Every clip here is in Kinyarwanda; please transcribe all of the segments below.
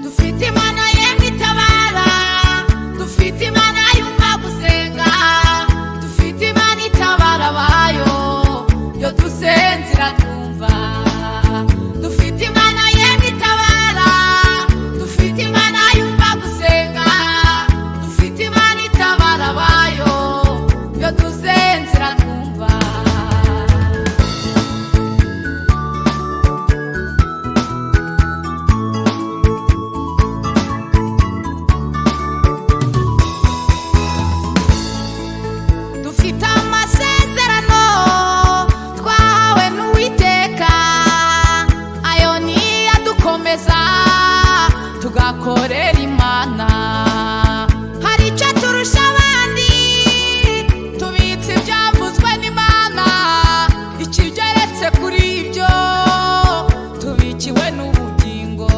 Dufite Imana yemwe itabara, dufite Imana yumva gusenga, dufite Imana itabara abayo, iyo dusenze iratwumva. Dufite Imana yemwe itabara, dufite Imana yumva gusenga, dufite Imana itabara abayo, iyo dusenze iratwumva. Dufite amasezerano twahawe n'Uwiteka, ayo niyo adukomeza tugakorera Imana. Hari icyo turusha abandi, tubitse ibyavuzwe n'Imana, ikigeretse kuri ibyo tubikiwe n'ubugingo.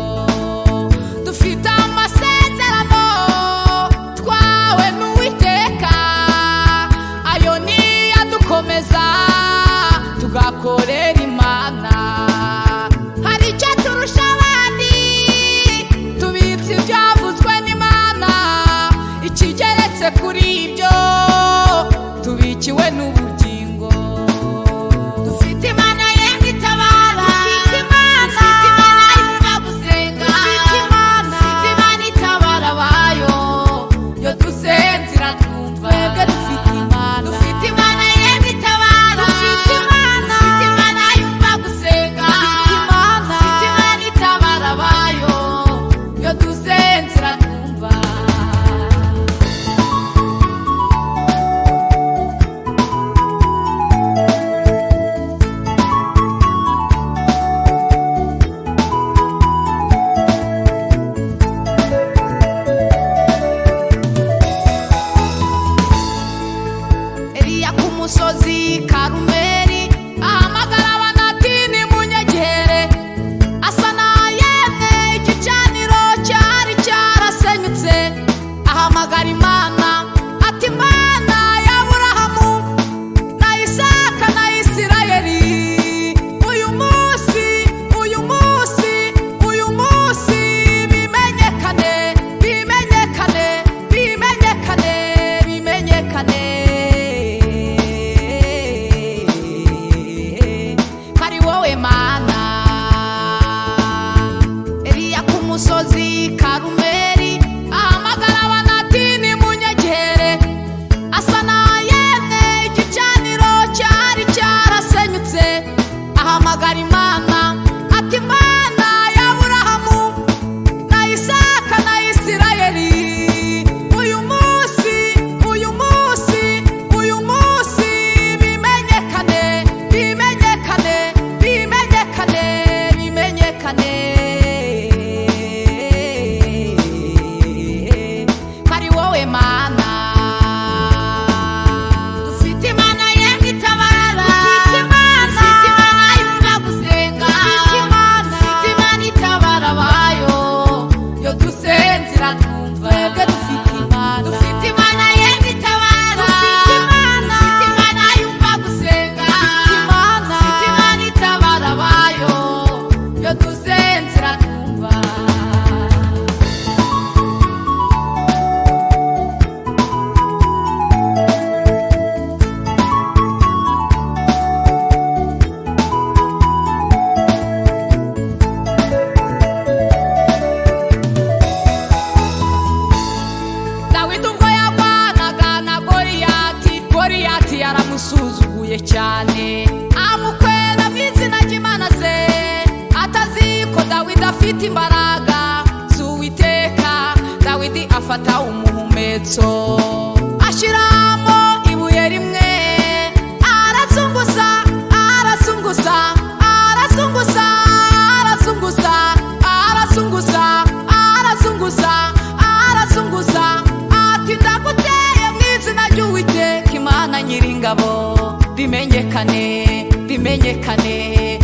Dufite amasezerano twahawe n'Uwiteka, ayo niyo adukomeza tugakorera Imana. Hari icyo turusha abandi, tubitse ibyavuzwe n'Imana, ikigeretse kuri ibyo tubikiwe n'ubugingo. Dufite Imana yemwe itabara, dufite Imana yumva gusenga, dufite Imana itabara abayo, iyo dusenze iratwumva. Twebwe dufite Imana, dufite Imana yemwe itabara, dufite Imana yumva gusenga, dufite Imana itabara abayo, iyo dusenze iratwumva. Eliya ku musozi Karumeli ahamagara abantu ati nimunyegere, asa n'ayemwe igicaniro cyari cyarasenyutse, ahamagara Imana ati Mana y'Aburahamu na Isaka na Isirayeli, uyu munsi, uyu munsi, uyu munsi bimenyekane, bimenyekane, bimenyekane, bimenyekane ko ari wowe Mana. Eliya ku musozi Karumeli ahamagara abantu ati nimunyegere, asa n'ayemwe igicaniro cyari cyarasenyutse, ahamagara Imana ati Mana y'Aburahamu na Isaka na Isirayeli, uyu munsi, uyu munsi, uyu munsi bimenyekane, bimenyekane, bimenyekane, bimenyekane ko ari wowe Mana. Dufite Imana yemwe itabara, dufite Imana yumva gusenga, dufite Imana itabara abayo, iyo dusenze iratwumva. Twebwe dufite Imana, dufite Imana yemwe itabara, dufite Imana yumva gusenga, dufite Imana itabara abayo, iyo dusenze iratwumva. Dawidi ubwo yarwanaga na Goliyati, Goliyati yaramusuzuguye cyane, amukwena mu izina ry'Imana ze, atazi ko Dawidi afite imbaraga z'Uwiteka. Dawidi afata umuhumetso ashyiramo ibuye rimwe, arazunguza, arazunguza, arazunguza, arazunguza, arazunguza, arazunguza, arazunguza, ati ndaguteye mu izina ry'Uwiteka Imana nyiringabo, bimenyekane, bimenyekane.